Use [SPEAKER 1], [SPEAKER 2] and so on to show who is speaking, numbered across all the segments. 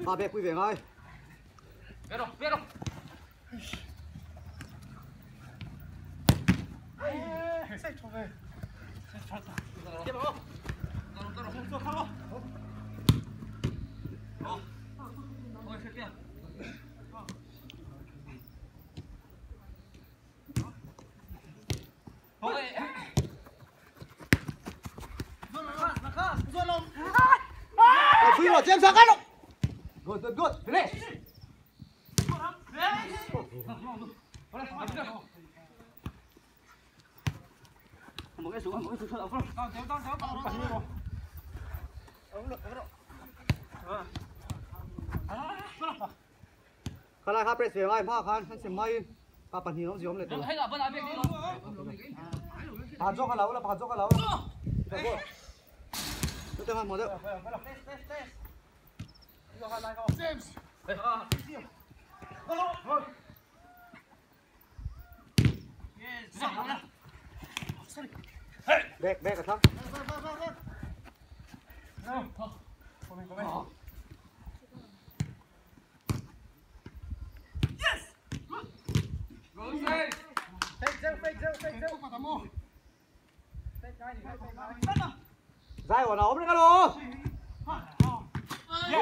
[SPEAKER 1] Ba bé quý về ngay.
[SPEAKER 2] Biết rồi.
[SPEAKER 1] Phi rồi, xem sang cái rồi. Good, good, good. Finish. Khai lai kha press về ngay, ma khan, han sem mai. Pa pahnih awm ziawm leh tawh. Pakhat zawk a lo la, pakhat zawk a lo la. Chute hmanhmawh deuh. Back, back a thlang. Zai awm a awm reng alawm.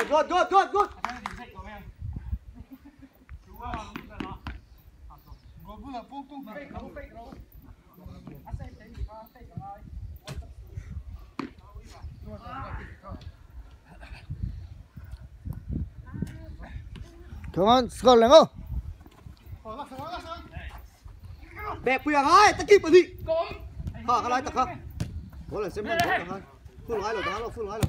[SPEAKER 1] Good, good, good, good.
[SPEAKER 3] Come on, score lang oh.
[SPEAKER 1] Back pui angai, ta keep ani. Ha, ka lai tak ha. Ball an sem hman bawk ang full ngai lo, dang lo, full ngai lo.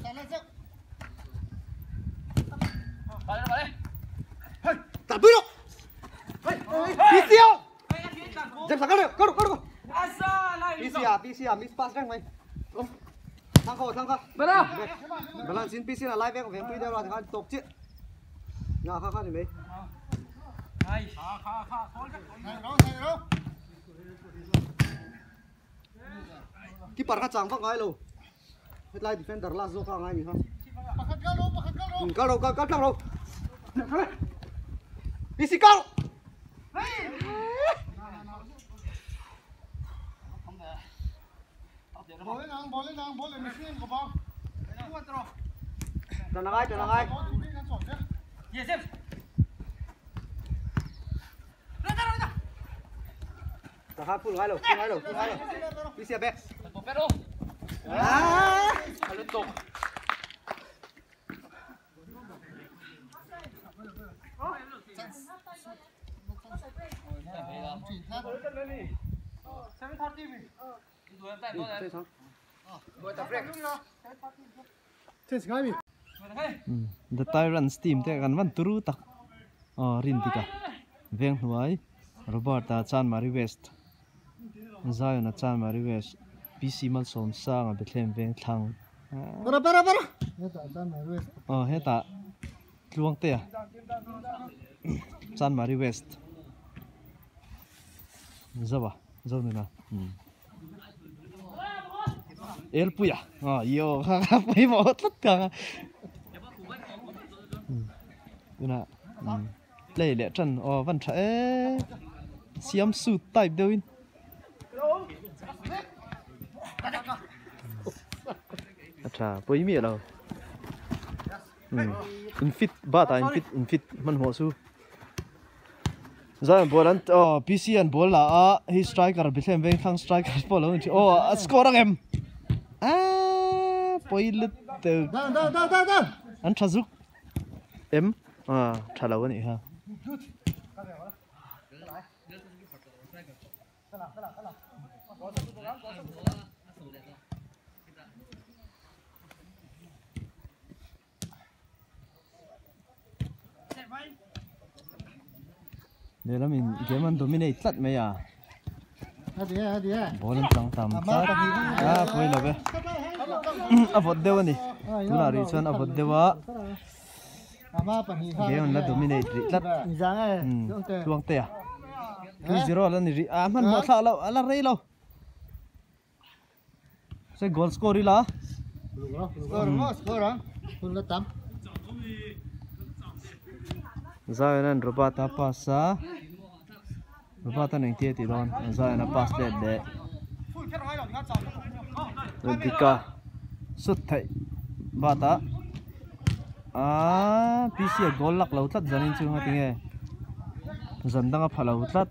[SPEAKER 1] Tạt pui lo. PC o. James kal ro, kal ro, kal ro. PC a, PC a, miss pass reng mai. Thang kho, thang kha. Balance in PC na lai vek veng pui deuh la khan tawk chiah. Nga kha kha ni mai. Keeper kha chang vak ngai lo. Hetlai defender last zawk kha a ngai ni kha. Kal ro, kal kal tlang ro. PC kal. Tana ngai, tana ngai. Takha full ngai lo, full ngai lo, full ngai lo. PC back. Ah!
[SPEAKER 4] The Tyrants team te kan van turu tak aw rin dik a veng hnuai Robert a Chanmari West Zion a Chanmari West PC Malsawm Sanga Bethlehem veng thlang aw hetah Tluangtea Chanmari West Zo a Zo nuna Elpuia aw io kha kha pawimawh tlat ka anga tunah play leh tan aw van tha e siam suit type deuhin a tha pawi miah lo in fit bat ah in fit in fit hmanhmawh chu. Zion ball an aw PC an ball la a hei striker Bethlehem veng thlang striker pawh lo ni thin aw a score ang em aaa pawi lut deuh an tha zuk em ah tha lo a nih kha. Lehlam in game an dominate tlat mai a. Ball an tlang tam tlat a pawi lo ve a vawt deuh a ni tunah rih chuan a vawt deuh a game an la dominate rih tlat tluangte a 2-0 la ni rih a hmanhmawh thlak loh a la rei lo. Se goal score ila.
[SPEAKER 3] Score mo score ang. Hun la tam.
[SPEAKER 4] Zion an Robert a pass a. Robert an engtia ti dawn. Zion a pass let leh. Dika sut thei bata a PC a goal lak lo tlat zanin chu nga tinge zan danga pha lo tlat.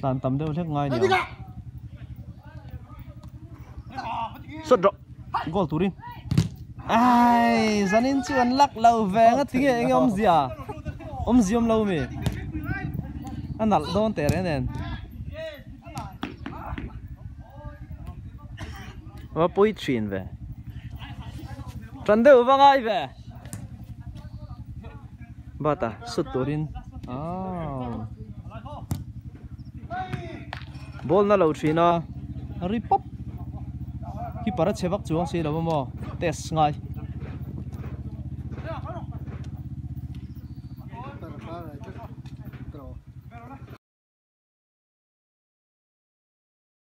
[SPEAKER 4] Tlan tam deuh hlek ngai ni ang. Sawt rawh. Goal turin. Ai, zanin chu an lak lo ve nga tinge enge awmzia. Awmzia awm lo mi. A nalh dawn teh reng nen. Va pui thin ve. Tan deuh va ngai ve. Bata sut turin aw ball na lo thin a ri pawp keeper a che vak chuang si lo a maw test ngai.